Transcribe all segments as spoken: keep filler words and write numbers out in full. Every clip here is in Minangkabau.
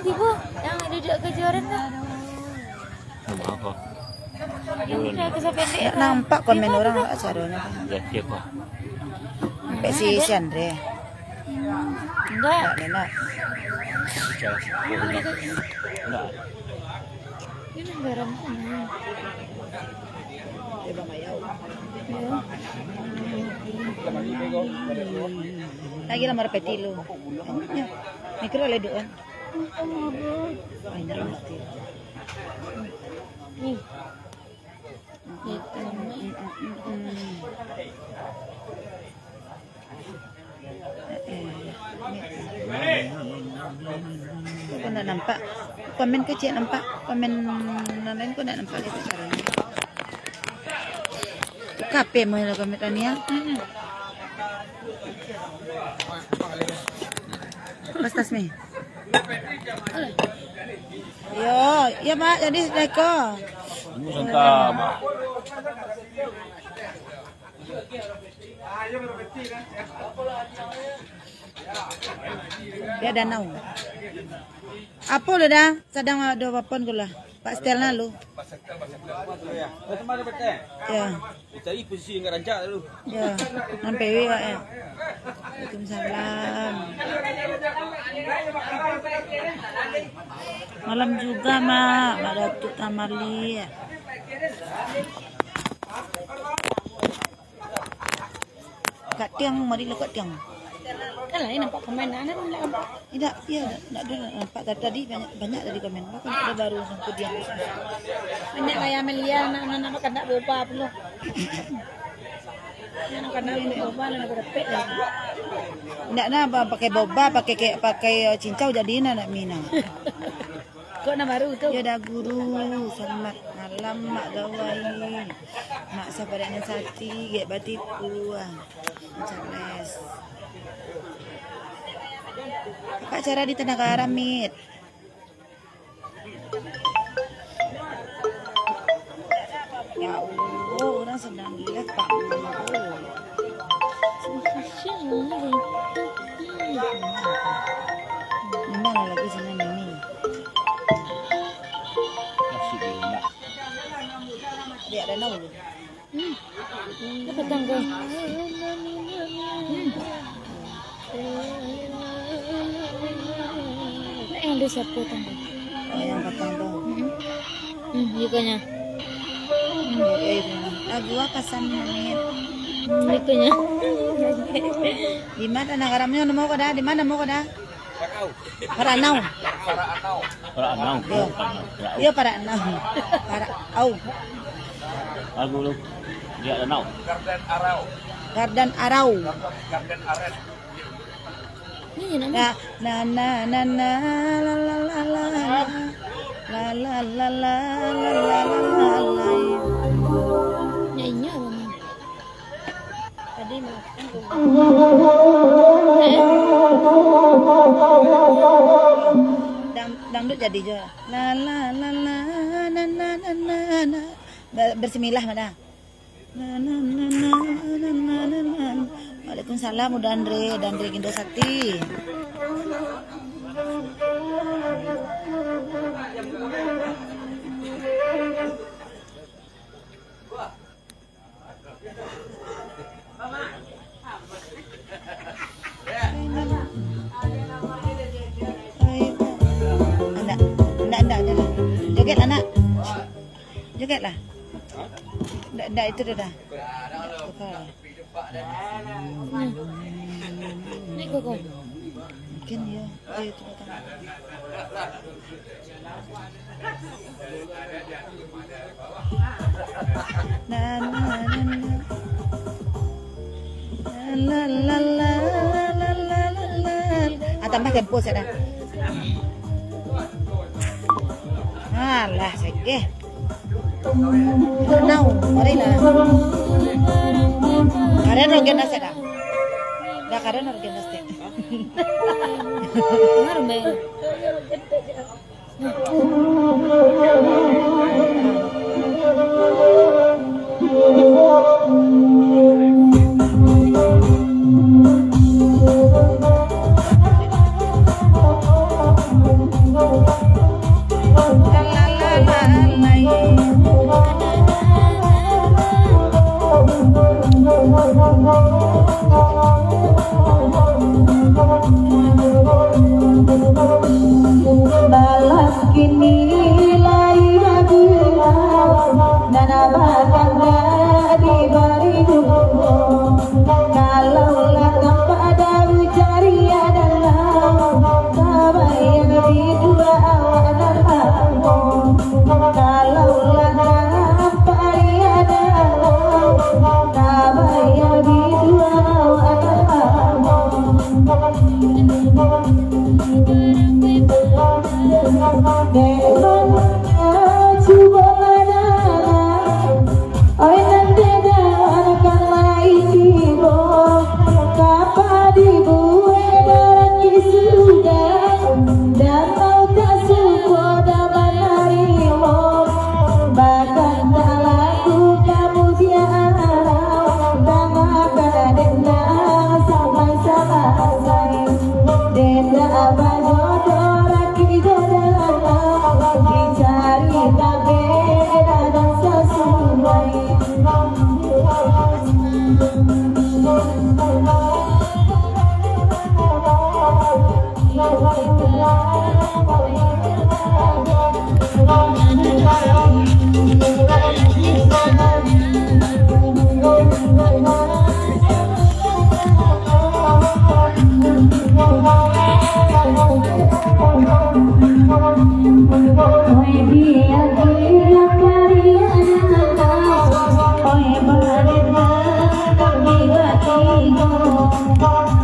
Ibu yang duduk kejuaraan tu. Yang muka kesapian dek. Ndak nampak komen orang lah acaranya. Sampai si Andre. Enggak. Enggak, Nina. Enggak. Ini garam semua. Ya. Lagi lah marapeti lu. Ya. Mikro lah duduk kan. Ai, nak mati. Ni. Hitam. Kok ndak nampak? Komen kecil nampak? Komen nan lain kok ndak nampak gitu caranya? Kape mau lo komen Tania? Pas tas mi. Yo, ya Pak, jadi sudah ko. Ini santai, Mak. Ya, danau. Apo lu dah? Sadang ado papon kula. Pak setel nah lu. Ya. Cari posisi yang rancak lu. Ya. Nan P W, Pak, ya. Waalaikumsalam. Malam juga, Mak. Mak Datuk Tamali. Kak Tiang, mari lah Kak Tiang. Kan lain nampak komen, anak nampak. Tidak, iya, tidak, tidak ada nampak tadi, tadi banyak, banyak tadi komen. Apa tidak ada baru sampai dia. Banyak lah ya Amelia, anak, anak, anak kan tak berubah apa loh. Anak kan tak berubah, anak berepek lagi. Tidak nah, apa, pakai boba, pakai kayak, pakai, eh, cincau jadi nah, nak mina. Kok nan baru tu? Yo dah guru, selamat malam Mak Gawai. Mak sabar nan sati, gek batipu ah. Macam les. Apa cara di Tanah Garam, Mit? Ya Allah, orang sedang live, Pak. Memang lagi senang ini. Masih diundang. Dia ada nol. Hmm. Apa tangga? Hmm. Nak yang ada siapa tangga? Oh, yang patang tu. Hmm. Hmm, ikutnya. Hmm, ya, itu. Lagu apa, San, Mit? Hmm, ikutnya. Di mana nak garamnya? Nemu kau dah? Di mana nemu kau dah? Paranau. Paranau. Yo. Yo, Paranau. Parau. Lagu lu. Dia Danau. Garden Arau. Ni je nama. Na, na, na, na, na, la, la, la, la, la. La, la, la, la, la, la, la, la, la. Ya, inyo lah ni. Tadi makan tu. Eh? Dang-, dangdut jadi jo. La, la, la, la, na, na, na, na, na. Ber-, bersimilah, Mada. Waalaikumsalam, Uda Andre, Uda Andre Ginda Sakti. Ndak, ndak, ndak, ndak. Joget lah, nak. Joget lah. Ndak, ndak, itu dah, dah. Tukar. Naik ke kau? Mungkin ya. Eh, itu datang. Na, na, na, na. La, la, la, la. Ah, tambah tempo sajo. Alah, sageh. Nau, mari lah. Karen rogen nasi dah. Dah karen rogen nasi. Benar, Bang. Balas kini lai bagulah, nan bakanda dibari duo. Kalau lah tampak daun cari adalah, tabayang di dua awak nan lamo. Kalau lah nampak di adalah, tabayang di dua awak nan lamo. Memangnya cubo mananam, oi, nan dengarkan lai tibo, kapa dibuek daraki sudah, danau tak suko dah manarimo, bahkan tak laku kamu siarau, dangarkan dendang sampai salasai. Denda bajodoh laki jo danau, dicari tabek nan sasuai.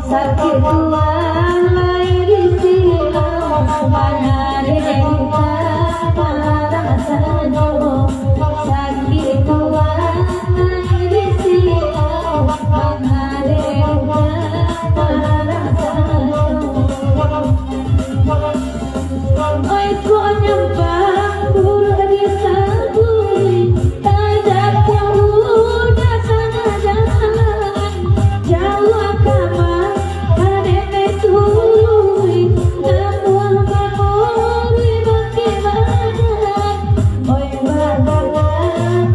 Sakik tuah lai di siko, mana dek ka marasa jo. Sakik tuah lai di siko, mana dek ka marasa jo. Oi, kok nyampang buruak disabui, tadatang budak tangah jalan, jauah kama, kadek tului, namuah mamuri bakeh badan. Oi, badan,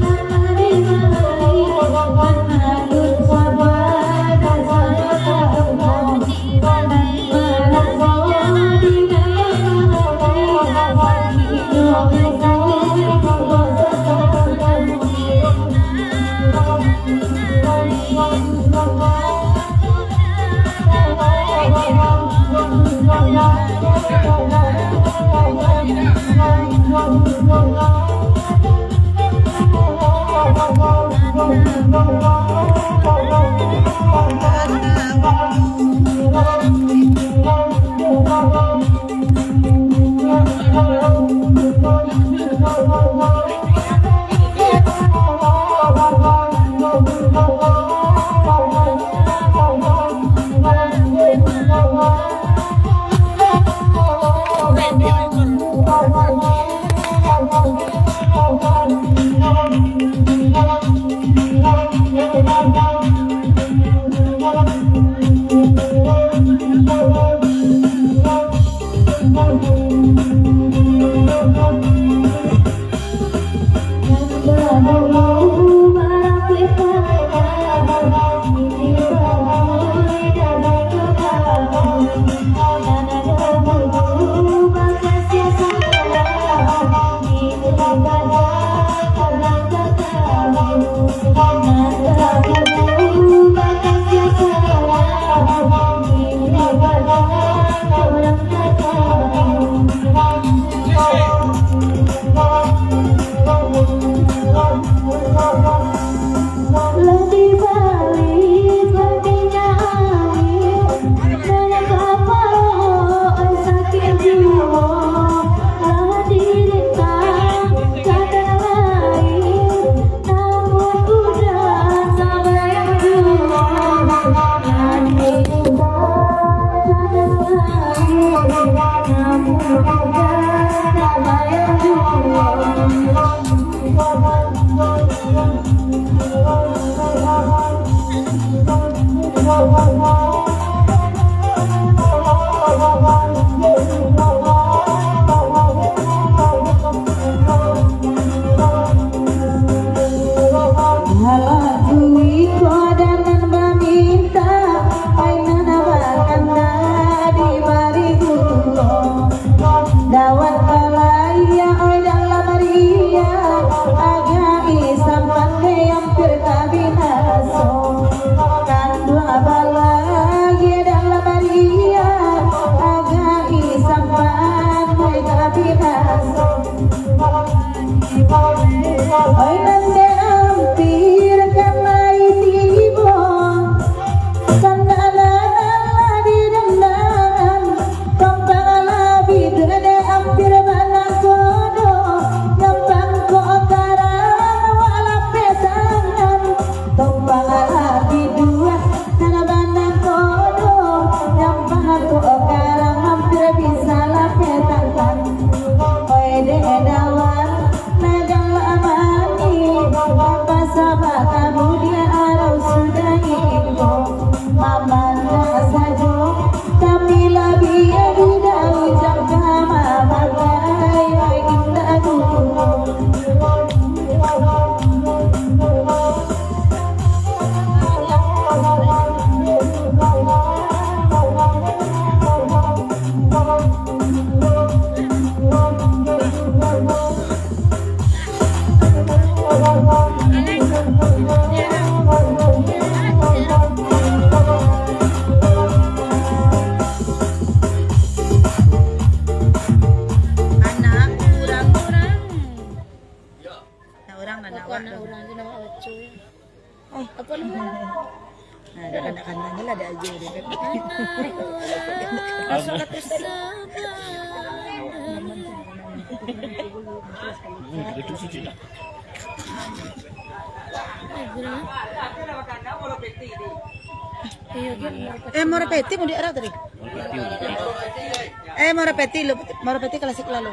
Alah, duit ko adan nan baminta, ai nan bakana dibari pulo. Dawat balaiak, oi, dalam riak, agak isampan dek ampir ka binaso. Kanduang balaiak dalam riak, agak isampan dek ka binaso. Oi, nan dek ampir ka lai tibo, kandak nan lah didandakan. Tompang lah biduah dek ampir banangkodo, nyampang ko karang awak lapeh tangan. Tompang lah biduah nan banangkodo, nyampang ko karang ampir bisa lapeh tangan. Oi, dek dawan, Nagan lah mani, basabab kamudian arau sudah iko. Mamandang sajo, tapi labiah dudah ucap ka mamakai, indak guno. Anak urang, urang. Anak urang, anak awak tu. Anak urang tu, anak awak tu. Apa nama? Nah, dak kandak-kandak ni lah, dak aja dia kan. Masuk ke atas. Eh, Murah Peti mau diarah tadi? Eh, Murah Peti lu, Murah Peti klasik lalu.